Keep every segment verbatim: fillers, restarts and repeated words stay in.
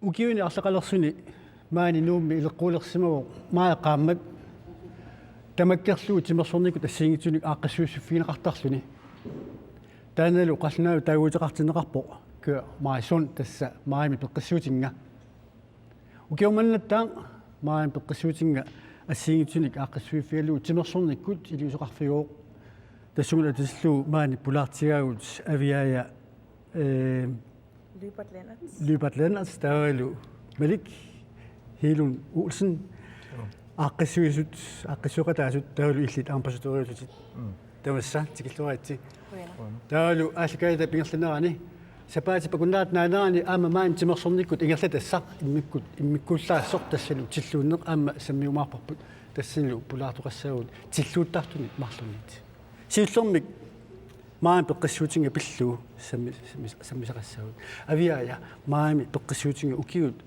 Ukiuni arlaqalersuni maani Nuummi ileqquulersimavoq maaji qaammat tamakkerlugu timersornikkut assigiinngitsunik aaqqissuussiffigineqartarluni. Taannalu qallunaavik taaguuteqartinneqarpoq Kør Maajsund, tassa maajimi peqqissuutinnga. Ukioq mannattaaq maajimi peqqissuutinnga assigiinngitsunik aaqqissuiffigalugu timersornikkut iliuuseqarfigooq. Tassunga atatillugu maani pulaartigaagut Aviaja, ee, Lyberth Lennert. Lyberth Lennert, taavalu Malik Hegelund Olsen. Aaqqissuisut, aaqqissueqataasut, taavalu illit ambassadøriusutit. Mm. Tamassa, tikilluaritsi. Qujanaq. Taavalu aallakaatitap ingerlanerani sapaatip akunnerata naanerani aamma maani timersornikkut ingerlatassaq immikkut, immikkuullaassasoq tassalu tilluunneq aamma sammiumaarparput, tassanilu pulaartoqassaagut tilluuttartunik marlunnik. Siullermik maajimi peqqissuutinnga pillugu sammi-, sammi-, sammisaqassaagut. Aviaja, maajimi peqqissuutinnga ukiut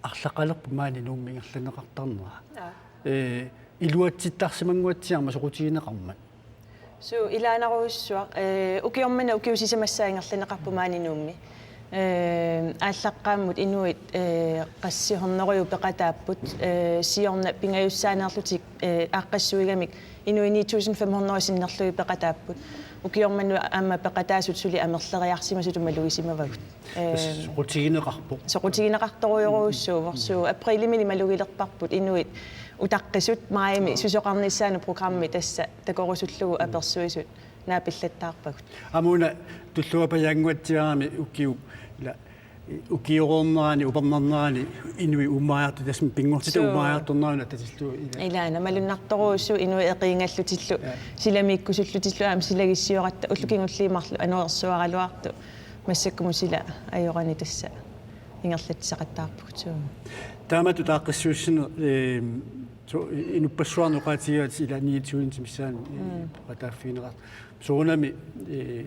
arlaqalerput maani Nuummi ingerlanneqartarnera. Aa. Ee, iluatsittarsimannguatsiarmat soqutigineqarmat? Suu, ilaanarujussuaq, ee, ukioq manna ukiut sisamassaat ingerlanneqarpoq maani Nuummi. Ee, aallaqqaammut inuit, ee, qassit hundredeut peqataapput, ee, siorna pingajussaaneerlutik, ee, aaqqissuigamik inuit ni tusind fem hundrede sinnerlugit peqataapput. Ukioq manna aamma peqataasut suli amerleriarsimasutut malugisimavagut. Ee, soqutigineqarpoq. Soqutigineqartorujorujussuuvoq, suu, aprilimi malugilerparput inuit utaqqisut maajimi susoqarnissaanut programmi tassa takorusullugu apersuisut naapillattaarpagut. Aamma una tulluapajaannguatsiarami ukiup, ila, ukioreernerani, upernarnerani inuit uummaariartut, tassami pinngortitaq, suu, uummaariartornerani atatillugu ila. Ilaana, malunnartorujussuuvoq inuit eqiingallutillu, ja, silamiikkusullutillu aamma silagissutissaratta, ullut kingulliit marluk anorersuaraluartut massakkumut sila ajorani tassa ingerlatsisaqattaarpugut, suu. Taamatut aaqqissuussineq, ee, so-, inuppassuarnut oqaatigigaat ila niogtyvenik missaani, ee, mm, peqataaffigineqartoq. Soorunami, ee,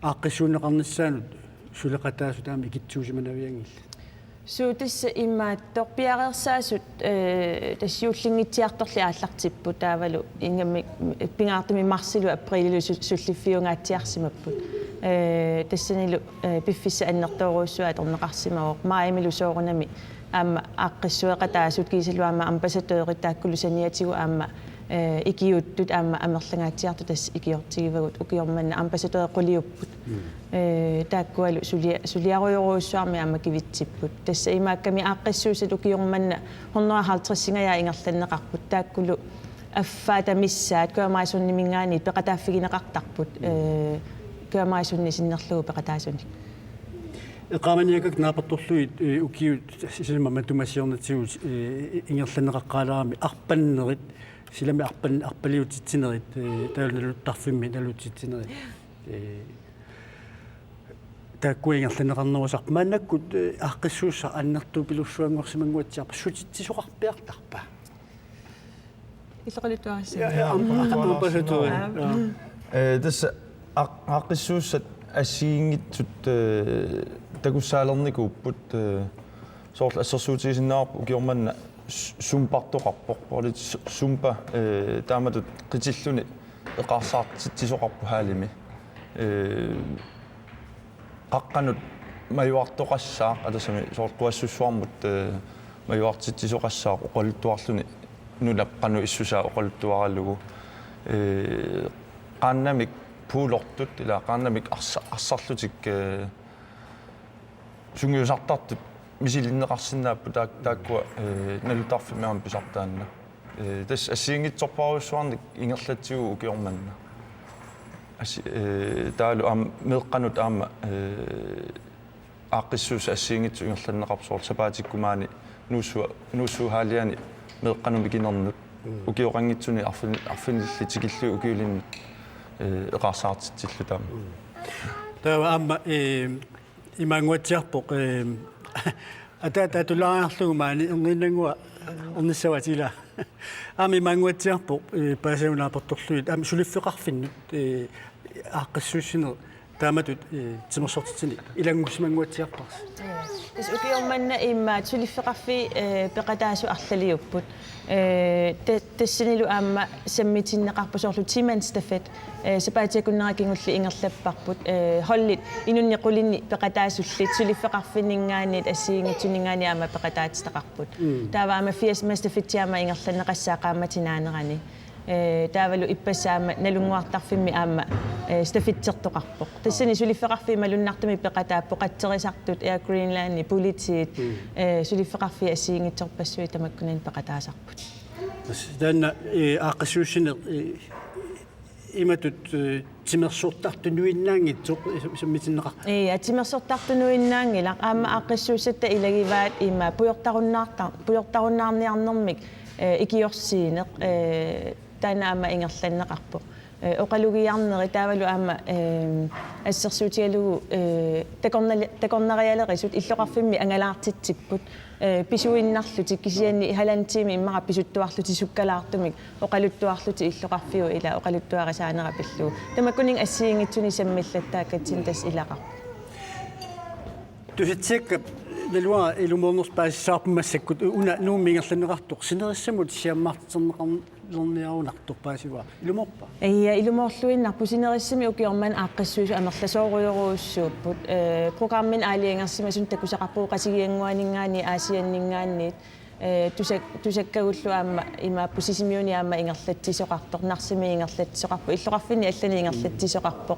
aaqqissuunneqarnissaanut suleqataasut aamma ikittuusimanavianngillat? Suu, tassa imaattoq piareersaasut, ee, tassa juullinngitsiartorli aallartipput, taavalu ingammik pingaartumik marsilu aprililu su-, sulliffiungaatsiarsimapput. Ee, tassanilu, ee, piffissaq annertoorujussuaq atorneqarsimavoq. Maajimilu soorunami aamma aaqqissueqataasut kiisalu aamma ambassadørit taakkulu saniatigut aamma, ee, ikiuuttut aamma amerlangaatsiartut tassa ikiortigivagut, ukioq manna ambassadørit quliupput. Mm. Ee, taakkualu sulia-, suliarujorujussuarmik aamma kivitsipput. Tassa imaakkami aaqqissuussat ukioq manna hundrede og halvtredsingajaat ingerlanneqarput. Taakkulu affaata missaat Kør Maajsundiminngaanniit peqataaffigineqartarput. Mm. Ee, Kør Maajundi sinnerlugu peqataasunik. Eqqaamaniakkakka naapertorlugit, ee, ukiut sisamat matuma siornatigut, ee, ingerlanneqaqqaaleramik arpannerit, silami arpan-, arpaliutitsinerit, ee, taavalu naluttarfimmi nalutsitsinerit. Ee, taakkua ingerlanneqarnerusarput. Maannakkut, ee, aaqqissuussaq annertupilussuanngorsimannguatsiarpa, sutitsisoqarpiartarpa? Illoqaluttuarissi. Ja, ja, am-, am-, ambassadøri. Aap. Ja. Ee, tassa aaq-, aaqqissuussat assigiinngitsut, ee, takussaalernikuupput, ee, soorlu assersuutigisinnaavarput ukioq manna s-, zumbartoqarpoq, polit s-, zumba, ee, taamatut qitilluni eqaarsaartitsisoqarpoq hallimi. Ee, qaqqanut majuartoqassaaq, atassami soorlu quassussuarmut, ee, majuartitsisoqassaaq oqaluttuarluni nunap qanoq issusaa oqaluttuaralugu. Ee, qaannamik puulortut, ila qaannamik arsa-, arsarlutik, ee, sungiusartartut misilinneqarsinnaapput taak-, taakkua, ee, naluttarfimmi aamma pisartaanna. Ee, tassa assigiinngitsorpassuarnik ingerlatsivugut ukioq manna. Assi-, ee, taavalu aamma meeqqanut aamma, ee, aaqqissuussat assigiinngitsut ingerlanneqarput soorlu sapaatikkut maani Nuussu-, Nuussuup halliani meeqqanut mikinernut. Mm. Ukioqanngitsuni arfin-, arfinillit tikillugit ukiulinnut, ee, eqaarsaartitsilluta aamma. Mm. Taava aamma, ee, imaannguatsiarpoq, ee, ataata atulaariarlugu maani erniinnannguaq ornissavaat ila. Aamma imaannguatsiarpoq, ee, paasinut naapertorlugit aamma suliffeqarfinnut, ee, aaqqissuussineq Taamatut, eh, timersortitsineq ilanngussimanguatsiarparsi. Tassa ukioq manna immaqa suliffeqarfiit, eh, peqataasut arlaliupput. Eh, ta-, tassanilu aamma sammitinneqarpoq soorlu timandsstafet, eh, sapaatip akunnera kingulleq ingerlapparput, eh, holdit inunnik qulinnik peqataasullit suliffeqarfinninngaanniit assigiinngitsuninngaanniit aamma peqataatitaqarput. Mm. Taava aamma first mand stafetti aamma ingerlanneqassaaq qaammatip naanerani. Eh, taavalu ippassaq aamma Nalunnguartarfimmi aamma, eh, stafetsertoqarpoq. Tassani suliffeqarfiit malunnartumik peqataat, Qatserisartut, Air Greenland, politiit, mm, eh, suliffeqarfiit assigiinngitsorpassuit tamakkunani peqataasarput. Tassa taanna, eh, aaqqissuussineq, eh, imatut, eh, timersortartunuinnaanngitsoq, eh, sammitinneqar-. Ii, timersortartunuinnaanngilaq. Aamma aaqqissuussatta ilagivaat immaqa pujortarunnaartar-, pujortarunnaarniarnermik, eh, ikiorsiineq, eh, taanna aamma ingerlanneqarpoq. Eh, oqalugiarneri taavalu aamma, eh, assersuutigalugu, eh, takornali-, takornarialerisut illoqarfimmi angalaartitsipput, eh, pisuinnarlutik kisianni halvanden time immaqa pisuttuarlutik sukkalaartumik oqaluttuarlutik illoqarfiup ila oqaluttuarisaanera pillugu. Tamakkuninnga assigiinngitsunik sammillattaakkatsinnut tassa ilaqarpoq. Tusatsiakka naluara ilumoornerpasissaarput massakkut una Nuummi ingerlanneqartoq sinerissamut siammarterneqarlerniarunartoq paasivara. Ilumoorpa? Ii, ilumoorluinnarpoq sinerissami ukioq manna aaqqissuisut amerlasoorujorujussuupput. Eh, programmini aalajangersimasuni takusaqarpugut Qasigiannguaninngaanniit Aasianninngaanniit. Eh, tusak-, tusakkagullu aamma imaappoq Sisimiuni aamma ingerlatsisoqartoq, Narsami ingerlatsisoqarpoq, illoqarfinni allani ingerlatsisoqarpoq.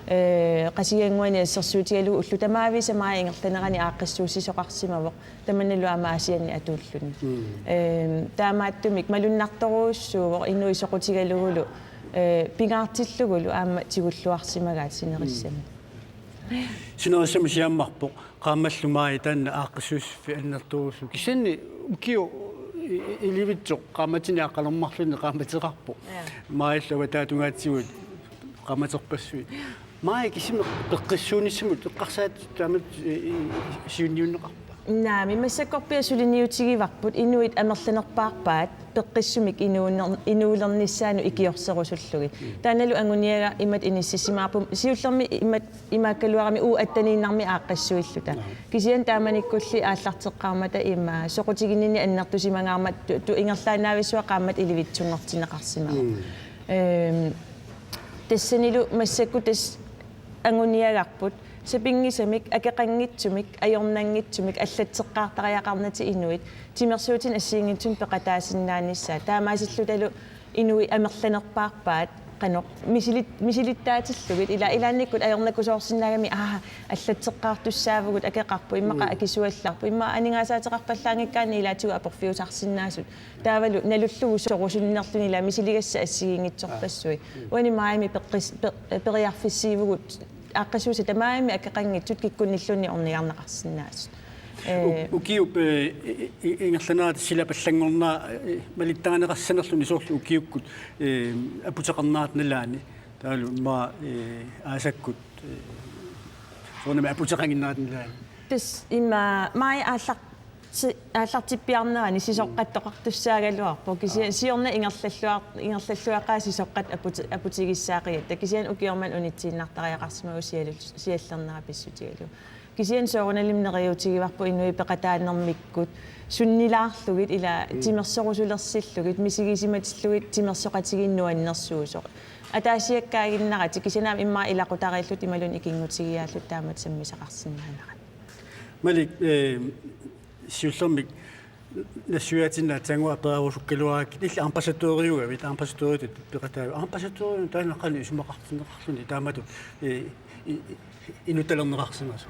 Eh, Qasigiannguani assersuutigalugu ullut tamaavisa maajip ingerlanerani aaqqissuussisoqarsimavoq. Tamannalu aamma Aasianni atuulluni. Mm. Eh, taamaattumik malunnartorujussuuvoq inuit soqutigalugulu, eh, pingaartillugulu aamma tigulluarsimagaat sinerissami. Mm. Sinerissami siammarpoq. Qaammallu maajip taanna aaqqissuussiffik annertoorujussuuvoq. Kisianni ukioq i-, i-, ilivitsoq qaammatini aqqaneq-marlunni qaammateqarpoq. Ja. Maajillu avataatungaatigut qaammaterpassuit. Maajip kisimi peqqissuunissamut eqqarsaat taamatut, i-, i-, siunniunneqarpa? Naamik, massakkorpiaq suliniutigivarput inuit amerlanerpaarpaat peqqissumik inuuner-, inuulernissaannut ikiorserusullugit. Taannalu anguniagaq imatut inissisimavoq, siullermik imatut imaakkaluarami U atteniinnarmik aaqqissuilluta. Joo. Kisianni taamanikkulli aallarteqqaarmata ima soqutiginninneq annertusimangaarmat tu-, tu-, ingerlaannaavissuaq qaammat ilivitsunngortinneqarsimavoq. Mm. Ehm, tassanilu massakkut tassa anguniagarput sapinngisamik, akeqanngitsumik, ajornanngitsumik allatseqqaartariaqarnatik inuit timersuutinik assigiinngitsunik peqataasinnaanissaat. Taamaasillutalu inuit amerlanerpaarpaat qanoq misilit-, misilittaatillugit ila ilaannikkut ajornakusoorsinnaagami, aa, allatseqqaartussaavugut, akeqarpoq, immaqa, mm, akisuallarpoq, immaqa aningaasaateqarpallaanngikkaanni ilaatigut aporfiusarsinnaasut. Taavalu nalullugu sorusunnerluni ila misiligassat assigiinngitsorpassuit. Aa. Mm. Uani maajimi peqqis-, pe-, periarfissiivugut aaqqissuussat tamarmik akeqanngitsut kikkunnilluunniit ornigarneqarsinnaasut. Eh, u-, ukiup, eh, i-, i-, ingerlanerata silap allanngornera, eh, malittarineqassanerluni soorlu ukiukkut, eh, aputeqarnerata nalaani. Taavalu immaqa, eh, aasakkut, eh, soorunami aputeqannginnerata nalaani. Tassa immaqa maajip aallar-, si-, aallartippiarnerani sisoqqattoqartussaagaluarpoq. Kisianni, aa, siorna ingerlalluar-, ingerlalluaqaat sisoqqat aput-, aputigissaaqigutta. Kisianni ukioq manna unitsiinnartariaqarsimavugut sialu-, siallernera pissutigalugu. Kisianni soorunalimi neriuutigivarput inuit peqataanermikkut sunnilaarlugit ila, mm, timersorusulersillugit, misigisimatillugit timersoqatigiinneq nuannersuusoq. Ataasiakkaaginnaratik kisianni aamma immaqa ilaqutariillutik imaluunniit ikinngutigiaallutik taamatut sammisaqarsinnaanerat. Malik, eh, siullermik nassuiaatinnaat taaguup apererusukkaluarakkit, illit ambassadøriugavit, ambassadøritut peqataavit, ambassadøriuneq taanna qanoq isumaqartinneqarluni taamatut, eh, i-, i-, inuttalerneqarsimasoq?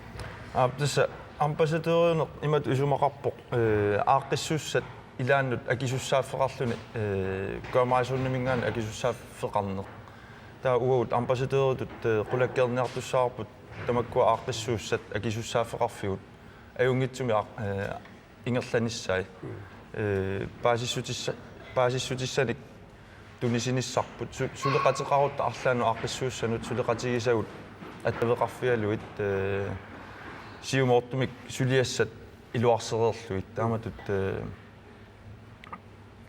Aap, tassa ambassadøriuneq imatut isumaqarpoq, eh, aaqqissuussat ilaannut akisussaaffeqarluni, eh, kaammaasuunnimingaanniit akisussaaffeqarneq. Taava uagut ambassadøritut, eh, qulakkeerniartussaavoq tamakkua aaqqissuussat akisussaaffeqarfigut ajunngitsumik aq-, eh, ingerlanissaat. Mm. Eh, paasissutissa-, paasissutissanik tunisinissarput su-, suleqateqarutta arlaannut aaqqissuussanut suleqatigisagut attaveqarfigalugit, eh, siumoortumik suliassat iluarsereerlugit. Taamatut, eh,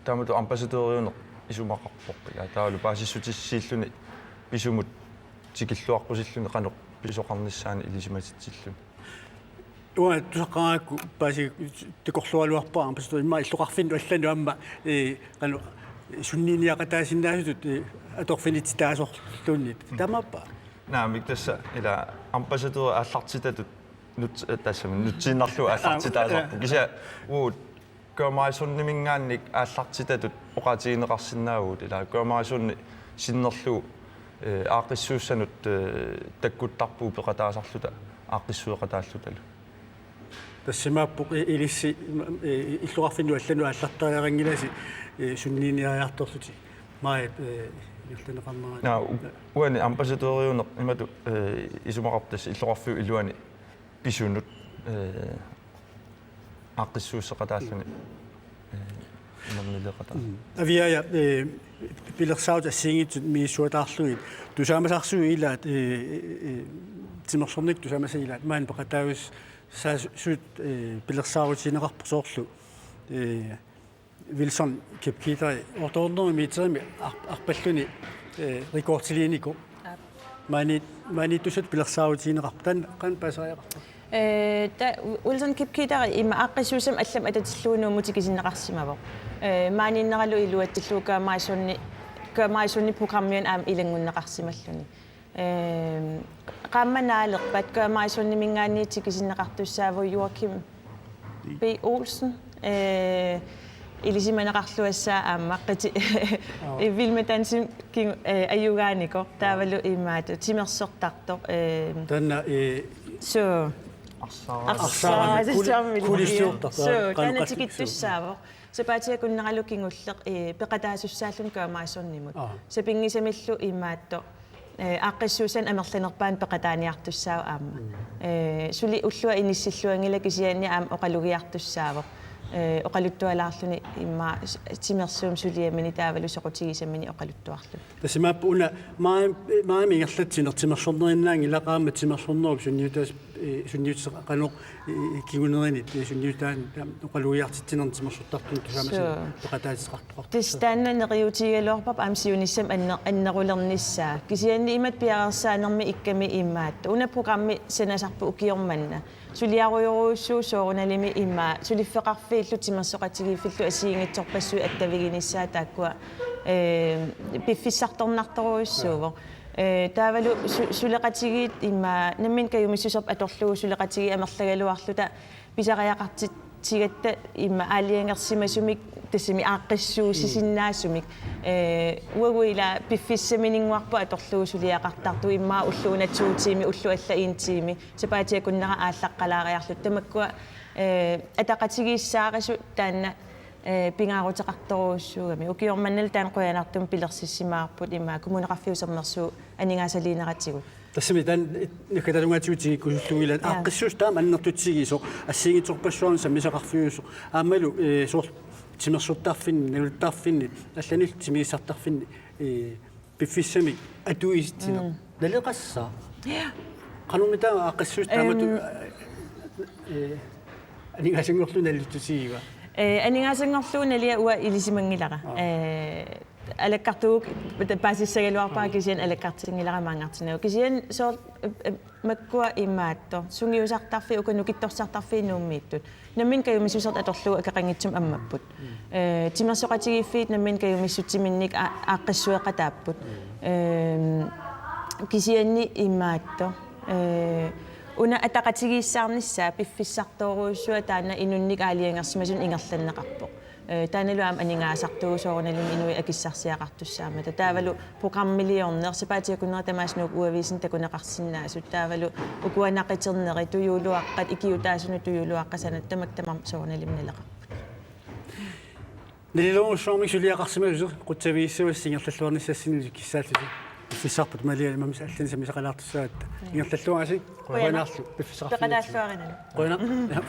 taamatut ambassadøriuneq isumaqarpoq. Ila taavalu paasissutissiilluni pisumut tikilluaqqusilluni qanoq pisoqarnissaanut ilisimatitsilluni. Uanga tusaqqaraakku paasi takorluugaluarpara, ampasatuut immaqa illoqarfinnut allanut aamma, ee, qanoq, sunniiniaqataasinnaasutut, ee, atorfinitsitaasorluunniit. Taamaappa? Naamik, tassa ila ampasatuut aallartitatut nut-, tassami nutsiinnarlugu aallartitaasarpoq. Kisianni uagut Kørmaisunnimingaanniit aallartitatut oqaatigineqarsinnaavugut, ila Kørmaisunni sinnerlugu, ee, aaqqissuussanut, ee, takkuttarpugut peqataasarluta aaqqissueqataallutalu. Tassa imaappoq i-, ilissi, ee, illoqarfinnut allanut aallartariaqanngilasi, ee, sunniiniariartorlutit. Maajip, ee, ingerlanneqarnera. Naa, u-, uani ampasatuuriuneq imatut, ee, isumaqarpoq, tassa illoqarfiup iluani pisunut, ee, aaqqissuusseqataalluni, ee, imernileqataa. Mm. Aviaja, ee, pilersaarutit assigiinngitsut misissuataarlugit tusaamasarsuit ilaat, ee, ee, timersornikkut tusaamasat ilaat maani peqataassaasut, ee, pilersaarutigineqarpoq, soorlu, ee, Wilson Kipketer otte hundrede meterimi ar-, arpalluni, ee, rekordiliinikoq. Aap. Maani, maaniittussatut pilersaarutigineqarpoq. Taanna qanoq paasisariaqarpa? Ee, ta-, Wilson Kipketer ima aaqqissuussamik allamik atatillugu Nuummut tikisinneqarsimavoq. Ee, maaniinneralu iluatsillugu Kørmaisunni, Kørmaisunni programmiani aamma ilanngunneqarsimalluni. Ehm, qaammat naalerpat Kørmaisunnimingaanniit tikisinneqartussaavoq Joachim B. Olsen. Ee, ilisimaneqarluassaaq aamma qiti-, Aap. Vild med Dansimik, ee, ajugaanikoq, taavalu imaattoq timersortartoq, ee, Taanna, ee, suu. Arsaaraq. Arsaaraq. Arsaaraq. Kuli-, Arsaaraq. Kulissiortartoq. Suu, taanna qanoq tikittussaavoq. Sapaatip akunneralu kingulleq, ee, peqataasussaalluni Kørmaisundimut. Aap. Sapinngisamillu imaattoq, ee, aaqqissuussanik amerlanerpaanut peqataaniartussaavoq aamma. Mm. Ee, suli ullua inissilluanngilaq, kisianni aamma oqalugiartussaavoq. Ee, oqaluttualaarluni immaqa s-, timersuummik suliamini taavalu soqutigisaminit oqaluttuarluta. Tassa imaappoq una maani, maani ingerlatsineq timersornerinnaanngilaq, aamma timersornerup sunniutas-, ee, sunniuteqarneq, ee, kingunerinik, ee, sunniutaannik, aamma oqalugiartitsinernik timersortartunut tusaamasat Suu. peqataateqartoqartussaq. Tassa taanna neriuutigigaluarparput aamma siunissami anner-, annerulernissaa. Kisianni imatut piareersaanermi ikkami imaattoq. Una programmi sanasarput ukioq manna. Suliarujorujussuuvoq soorunalimi ima suliffeqarfiillu timersoqatigiiffillu assigiinngitsorpassuit attaviginissaat taakkua, ee, piffissartornartorujussuuvoq. Ee, taavalu su-, suleqatigiit ima nammineq kajumissuserput atorlugu suleqatigiit amerlagaluarluta pisariaqartitsigatta ima aalajangersimasumik tassami aaqqissuussisinnaasumik. Mm. Ee, uagut ila piffissaminnguarput atorlugu suliaqartartugut immaqa ulloq una to tiimi, ulloq alla en tiimi. Sapaatip akunnera aallaqqalaariarluta tamakkua, ee, ataqatigiissaarisut taanna, ee, pingaaruteqartorujussuugami. Ukioq mannalu taanna qujanartumik pilersissimavarput ima Kommuneqarfiup Sermersuup aningaasaliineratigut. Tassami taanna nukkatalungaatigut tigikkusullugu ilaat. Jaa. Aaqqissuussaq taama annertutigisoq, assigiinngitsorpassuarnik sammisaqarfiusoq. Aammalu, ee, soorlu timersortarfinni, naluttarfinni, allanillu timigissartarfinni, ee, piffissamik atuisitsineq. Mm. Naleqassaaq. Ja. Qanormita aaqqissuussaq taamatut, Ehm. ee, aningaasanngorlugu naluttusigiva? Ee, aningaasanngorlugu nalia uanga ilisimanngilara. Aa. Ee, alakkartuuk paasissagaluarpara, Aa. kisianni alakkartinngilara maanngartinnagu. Kisianni soorlu, ee, ee, makkua imaattoq. Sungiusartarfiit uku nukittorsartarfiit Nuummiittut. Nammineq kajumissusertut atorlugu akeqanngitsumik ammapput. Mm. Ee, timersoqatigiiffiit nammineq kajumissutsiminnik a-, aaqqissueqataapput. Mm. Ehm, kisianni imaattoq. Ee, una ataqatigiissaarnissaa piffissartorujussuaq taanna inunnik aalajangersimasunik ingerlanneqarpoq. Ee, taannalu aamma aningaasartuuvoq soorunalimi inuit akissarsiaqartussaammata. Taavalu programmiliorneq, sapaatip akunnera tamaasa Nuuk Uaviisini takuneqarsinnaasut. Taavalu ukua naqiternerit, tujuuluaqqat, ikiuutaasunut tujuuluaqqat sanat, tamakku tamarmik soorunalimi naleqarput. Nalilerujussuarmik suliaqarsimasusi, qutsavigissavarsi ingerlalluarnissassinni kissaallusi. Piffissarput Malia, imaammi allanik sammisaqalaartussaatta. Jaa. Ingerlalluarisi, qujanaq. Qujanarlu, piffissaqarfiit. Peqataalluarinani. Qujanaq. Jaa.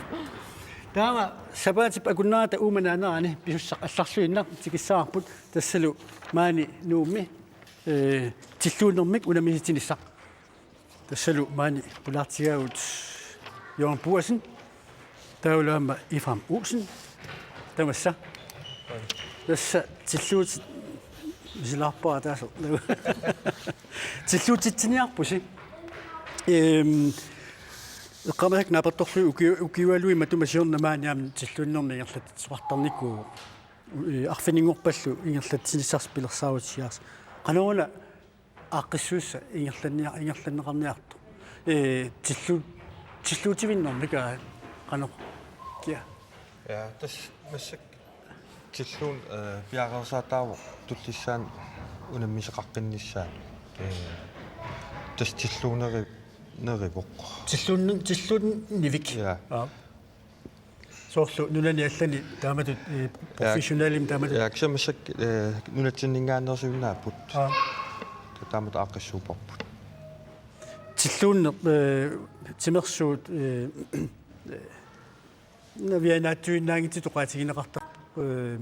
Taava sapaatip akunnerata Uummannaanerani pisussaq allarluinnaq tikissavarput, tassalu maani Nuummi, ee, tilluunnermik unammisitsinissaq. Tassalu maani pulaartigaagut Jørgen Boasen, taavalu aamma Efraim Olsen. Tamassa. Tassa tilluut-, misilaarpara taasoq. Tilluutitsiniarpusi. Ehm, eqqaamasakka naapertorlugit uki-, ukiualuit matuma siorna maani aamma tilluunnermi ingerlatsisoqartarnikuuvoq. Eh, arfininngorpallu ingerlatsinissarsi pilersaarusiaas. Qanoruna aaqqissuussa ingerlannia-, ingerlanneqarniartoq. Eh, tillu-, tilluutivinnermik aa qanoq. Kia. Ja, tassa massakkut tilluun, eh, piareersaataavoq tullissaani unammisoqaqqinnissaanut. Eh, tassa tilluuneri-, nerivoq. Tilluunni-, tilluunnivik. Ja. Aa. Soorlu nunani allani taamatut, eh, professionelimik taamatut. Ja, kisianni massakkut, eh, nunatsinninngaanneersuinnaapput. Aa. Taamatut aaqqissuupparput. Tilluunneq, eh, timersuut, eh, navianaajuinnaanngitsut oqaatigineqartarput, eh,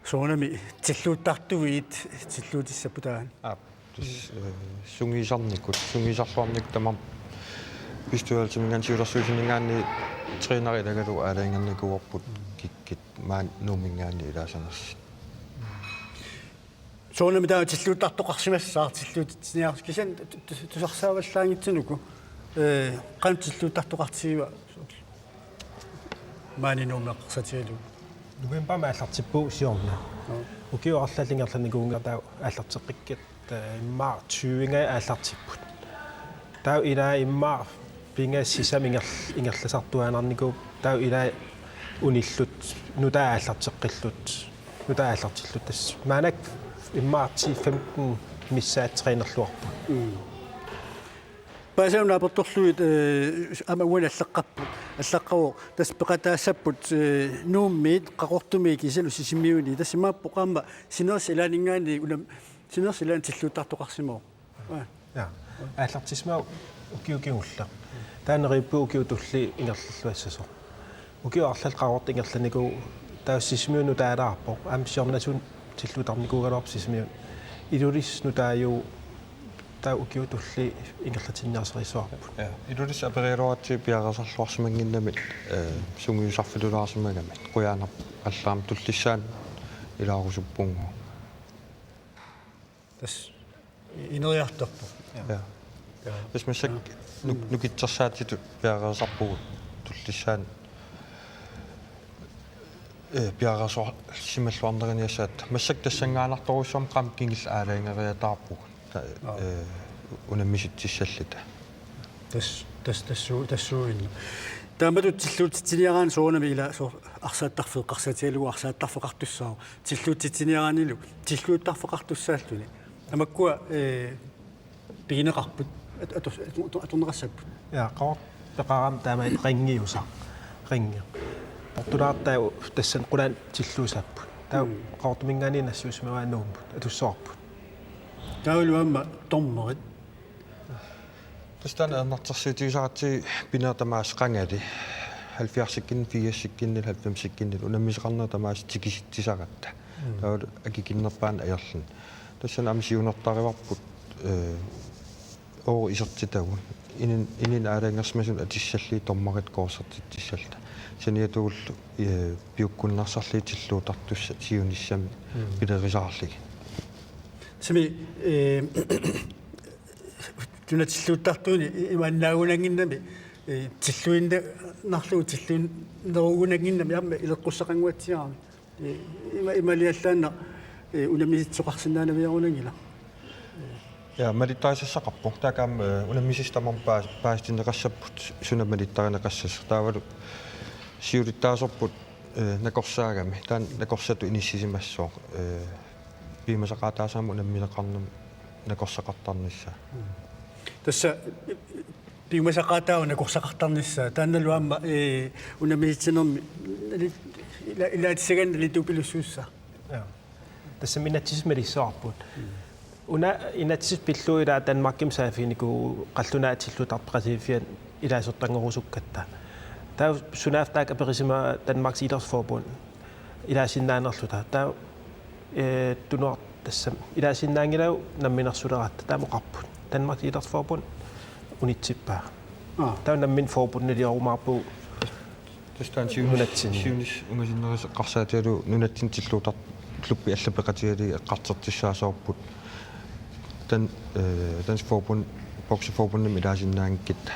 soorunami tilluuttartuit tilluutissapput taanna. Aap, tassa, eh, sungiusarnikut, sungiusarluarnikut tamarmik bestyrelsiminngaanniit siulersuisuninngaanniit trænerit ilagalugu aalajangernikuuarput kikkut maani Nuumminngaanniit ilaasanersut. Soorunami taava tilluuttartoqarsimassaaq tilluutitsiniarlugu kisianni tu-, tu-, tusarsaavallaanngitsunuku, eh, qanoq tilluuttartoqartigiva soorlu maani Nuummi eqqarsatigalugu? Novembarimi aallartippugut siorna. Joo. Ukiut arlallit ingerlanikuunngillat taava aallarteqqikkatta, eh, immaqa tyvengai aallartipput. Taava ilaa immaqa pingasut sisamat inger-, ingerlasartuaannarnikuupput. Taava ilaa unilluta nutaat aallarteqqilluta. Nutaat aallartilluta tassa. Maannakkut immaqa ti femten missaat trænerluarput. Mm. Paasagut naapertorlugit, eh, aamma uani allaqqapput, allaqqavoq, tassa peqataassapput, eh, Nuummiit, Qaqortumiit kiisalu Sisimiuni. Tassa imaappoq aamma sinerissap ilaaninngaanniit una-, sinerissap ilaani tilluuttartoqarsimavoq. Aa. Ja. Aallartissimavoq ukioq kingulleq. Taava neriuppunga ukiut tulliit ingerlalluassasoq. Ukiut arlallit Qaqortoq ingerlanikuuvoq taava Sisimiunut taalaarpoq. Aamma siornatigut tilluuttarnikuugaluarpoq Sisimiuni. Ilulissat nutaajuvoq taava ukiut tulliit ingerlatinniarsarissavarput. Ja. Ilulissat aperigaluaratsigit piareersarluarsimannginnami, eh, sungiusarfilulaarsimagamik. Qujanarpallaraami tullissaani ilaarusuppunga. Tassa ineriartorpoq. Ja. Ja. Tassa massakkut nuk-, nukittorsaatitut piareersarpugut tullissaani, eh, piareersimalluarnerinniassaat. Massakkut tassanngaannartorujussuarmik qaammammi kingullermik aalajangeriataarpugut. Ta-, aa, eh, unammisitsissalluta. Tas-, tas-, tassu-, tassuuginnaq. Taamatut tilluutitsiniaraanni soorunami ila soor-, arsaattarfeeqqarsatigalugu arsaattarfeqartussaavoq. Tilluutitsiniaraannilu tilluuttarfeqartussaalluni. Tamakkua, eh, pigineqarput. At-, ator-, ator-, atorneqassapput. Ja, Qaqortoq peqaraanni taamaattut ringiusaq. Ringi. Portulaartaa tassani qulaani tilluussaapput. Taava Mm. Qaqortuminngaanniit nassuussimavaat Nuummut. Atussavarput. Taavalu aamma dommerit. Tassa taanna ajornartorsiutigisaratsigit pinerit tamaasa qangali, halvfjerdsikkunni, firsikkunni, halvfemsikkunni, unammisaqarnerit tamaasa tikisitsisaratta. Mm. Taavalu akikinnerpaani ajorluni. Tassani aamma siunertarivarput, eh, oor isertitagut. Inin-, ininni aalajangersimasuni atussallugit dommerit kursertitsissalluta. Saniatigullu, eh, piukkunnarsarlugit tilluuttartussat siunissami Mm. pilerisaarlugit. Tassami, eh, nuna tilluuttartuuni imaannaagunannginnami, eh, tilluinnarlugu tilluinnerugunannginnami aamma ileqqussaqannguatsiarami. Eh, ima-, imaaliallaannaq, eh, unammisitsisoqarsinnaanaviarunanngilaq. Ja, malittarisassaqarpoq. Taakku aamma, eh, unammisut tamarmik paas-, paasitinneqassapput suna malittarineqassasoq. Taavalu siulittaasorput, eh, nakorsaagami. Taanna nakorsatut inissisimassaaq. Eh, piumasaqaataasarami unammisaqarnermi nakorsaqartarnissaa. Tassa piumasaqaataavoq nakorsaqartarnissaa. Taannalu aamma, eh, unammisitsinermi nali-, ila-, ilaatissagaanni nalittuupilussuussaaq. Ja. Tassami inatsisip malissavarput. Una inatsisit pillugu ilaa Danmarkimi saaffiginikuuagut qallunaat tilluuttarfeqatigiiffiat ilaasortanngorusukkatta. Taava sunaaffa taakku aperisimavat Danmarks Idrætsforbund ilaasinnaanerluta. Taava, eh, tunuar-, tassami ilaasinnaanngilagut namminersuleratta taama oqarput. Danmarks Idrætsforbund unitsippaa. Aa. Taava nammineq forbundiliorumaarpugut. Tassa taanna siunis-, nunatsinni. Siunissaq ungasinnerusoq eqqarsaatigalugu nunatsinni tilluuttarfeqatigalugit eqqartortussaassavarput. Dan-, eh, Dansk Forbund Bokseforbundimi ilaasinnaanngikkutta.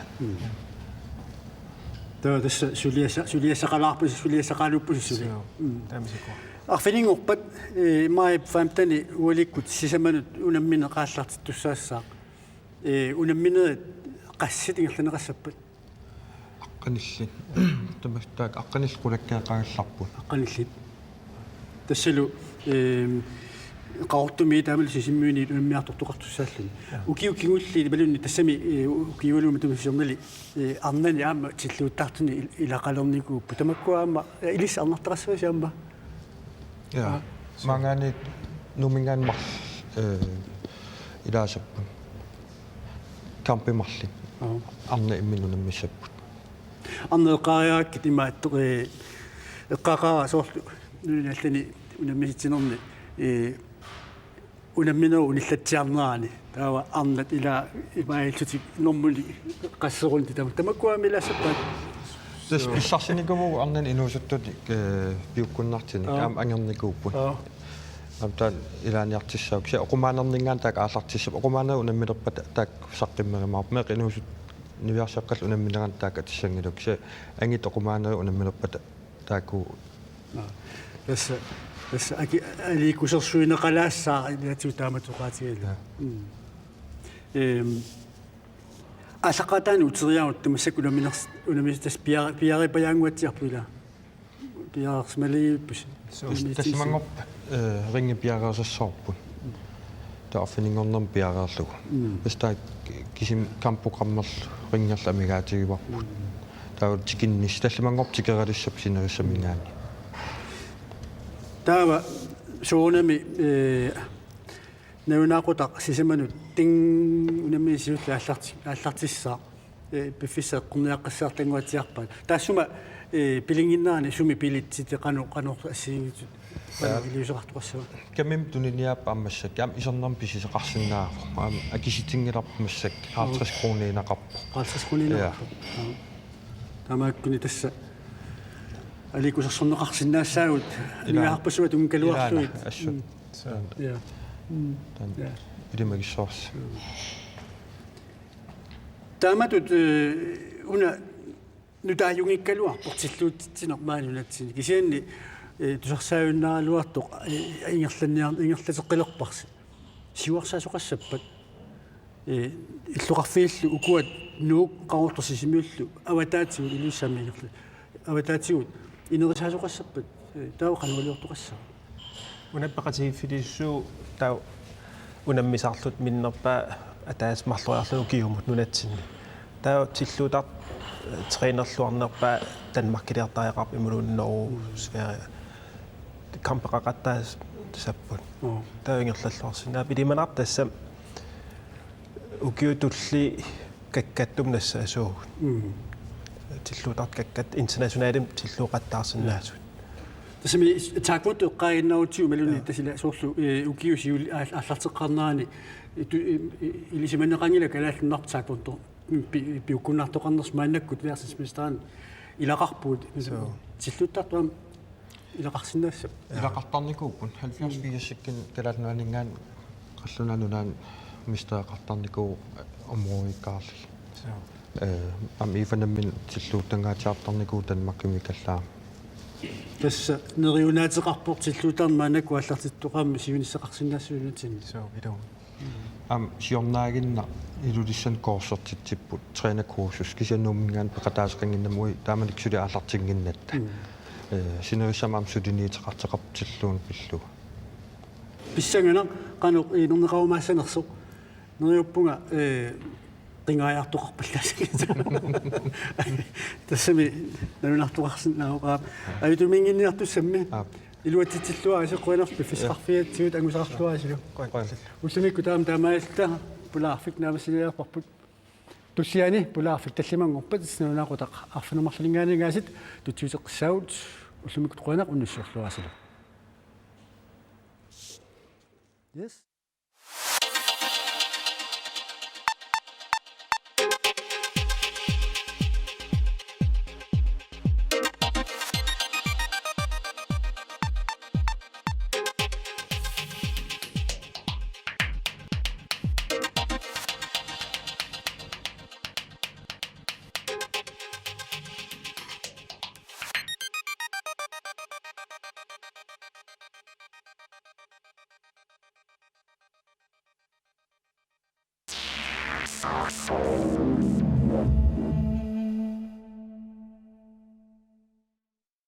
Taava tassa suliassa-, suliassaqalaarpusi, suliassaqaluuppusi suli. Joo, mm, taamasikkut. Arfininngorpat, eh, maj femteni ualikkut sisamanut unammineq aallartittussaassaaq. Eh, unamminerit qassit ingerlanneqassappat? Aqqanillit. Tamakku taakku aqqanillit qulakkeeqqagallarput. Aqqanillit. Tassalu, ehm, Qaqortumi taamalu Sisimiuni unammiartortoqartussaalluni. Ukiut kingulliit imaluunniit tassami, eh, ukiualuit matuma siornali, eh, arnani aamma tilluuttartuni il-, ilaqalernikuupput. Tamakkua aamma, eh, ilissi arnartaqassavasi aamma. Ja. Maanngaanniit Nuumminngaanniit marl-, eh, ilaasapput. Kampit marluk. Joo. Arnat imminnut unammissapput. Arnat eqqaariarakkit imaattoq, eh, eqqaaqaara soorlu nunani allani unammisitsinerni, eh, unamminerup unillatsiarnerani. Taava arnat ila imaalillutik normuli qasserunik tama-, tamakkuami ilaassappat. Tassa pissarsinikuuvugut arnani inuusuttunik, eh, piukkunnartunik. Joo. Aamma angernikuupput. Joo. Aamma taanna ilaaniartussaavoq. Kisianni oqumaanerninngaanniit taakku aallartissapput. Oqumaanerit unamminerpata taakku saqqummerumaarput. Meeqqat inuusuttut niviarsiaqqallu unammineranni taakku atussanngilakka. Kisianni angit oqumaanerit unamminerpata taakku. Aa. Tassa, tassa aki-, aliikkusersuineqalaassaaq ilaatigut taamatut oqaatigalugu. Ja. Mm. Ehm, aallaqqaataani uteriarutta massakkut unamminers-, unamminersi tassa pia-, piareerpajaannguatsiarpoq ilaa. Piareersimaleriippusi. Suu. Tassa, tassamanngorpat, eh, ringi piareersassavarput. Taava arfininngornermi piareerlugu. Mm. Tassa taakku kisimi kampprogrammerlu ringerlu amigaatigivarput. Taava tikinnissaq tallimanngorpat tikeralissapput sinerissaminngaanniit. Taava soorunami, eh, nalunaaqutaq sisamanut ting unammineq siulleq aallarti-, aallartissaaq, eh, piffissaq eqqorniaqqissaartannguatsiarpaat. Taassuma, eh, pilinnginnerani sumi billetsit qanoq, qanoq assigiinngitsut, qanoq, ja, iliuuseqartoqassava? Kamimmi tuniniaapput aamma massakkut, aamma isornarmik pisisoqarsinnaavoq. Aamma akisutinngilarput massakkut, halvtreds kroniinnaqarpoq. Halvtreds kroniinnaqarpoq. Ja. Aa. Taamaakkuni tassa aliikkusersorneqarsinnaassaagut. Ilaa. Niuerpassuit tunngaluarlugit. Ilaana, assut. Mm. Suu. Ja. Mm. Taanna. Ja. Ilimagissuarsi. Taamatut, eh, una nutaajunngikkaluarpoq tilluutitsineq maani nunatsinni. Kisianni, eh, tusarsaajunnaaraluartoq, eh, ingerlanniar-, ingerlateqqilerparsi. Siuarsaasoqassappat. Eh, illoqarfiillu ukua Nuuk, Qaqortoq, Sisimiullu avataatigut Ilulissani ingerla-, avataatigut inerisaasoqassappat, eh, taava qanoq iliortoqassaaq? Una peqatigiiffilissuuvoq taava unammisarluta minnerpaaq ataaseq marloriarlugu ukiumut nunatsinni. Taava tilluuttartoq, eh, trænerluarnerpaaq Danmarkiliortariaqarpoq imaluunniit Norge, Sverige. Kampeqaqattaassapput. Joo. Taava ingerlalluarsinnaapput. Ilimanartoq tassami ukiut tulliit kakkattumi nassaasuugut. Mm. Tilluuttartut kakkattut internationalimik tilluuqattaarsinnaasut. Tassami taekwondo eqqaaginnarutsigu imaluunniit, ja, tassa ila soorlu, eh, ukiut siul-, aal-, aallarteqqaarnerani tu-, eh, eh, ilisimaneqanngilaq Kalaallit Nunaat taekwondo pi-, piukkunnartoqarnersoq maannakkut verdensmesteri ilaqarpugut. Suu. Tilluuttartut aamma ilaqarsinnaassappat? Ilaqartarnikuupput, halvfjerds firsikkunni Kalaallit Nunaanninngaanniit Qallunaat Nunaanni mestereqartarnikuuvoq områdekkaarlugit. Suu. Eh, aamma I F A-mi nammineq tilluuttangaatsiartarnikuuvoq Danmarkimiikkallaamik. Tassa neriunaateqarpoq tilluuttarneq maannakkut aallartittoqarmat siunissaqarsinnaassuunatsinni. Suu, ilumut. Aamma siornaaginnaq Ilulissani kursertitsipput trænerkursus, kisianni Nuumminngaanniit peqataaseqannginnamik, uagut taamanikkut suli aallartinnginnatta. Mm. Eh, sinerissami aamma suliniuteqartoqarpoq tilluunut pillugu. Pissanganaq qanoq inerneqarumaassanersoq. Neriuppunga, eh, qingaajartoqarpallaassagiga. Tassami nalunartoqarsinnaavoq. Aap. Ajutuminnginniartussammi. Aap. Iluatsitsilluarisi, qujanarlu piffissaqarfigatsigut, angusaqarluarisilu. Qujan. Ullumikkut taama taamaalilluta pulaarfik naammassiniarparput. Tulliani pulaarfik tallimanngorpat nalunaaqutaq arfineq-marlunninngaanniit aasiit tutsiuteqqissaagut. Ullumikkut qujanaq, unnussiorluarisilu. Yes.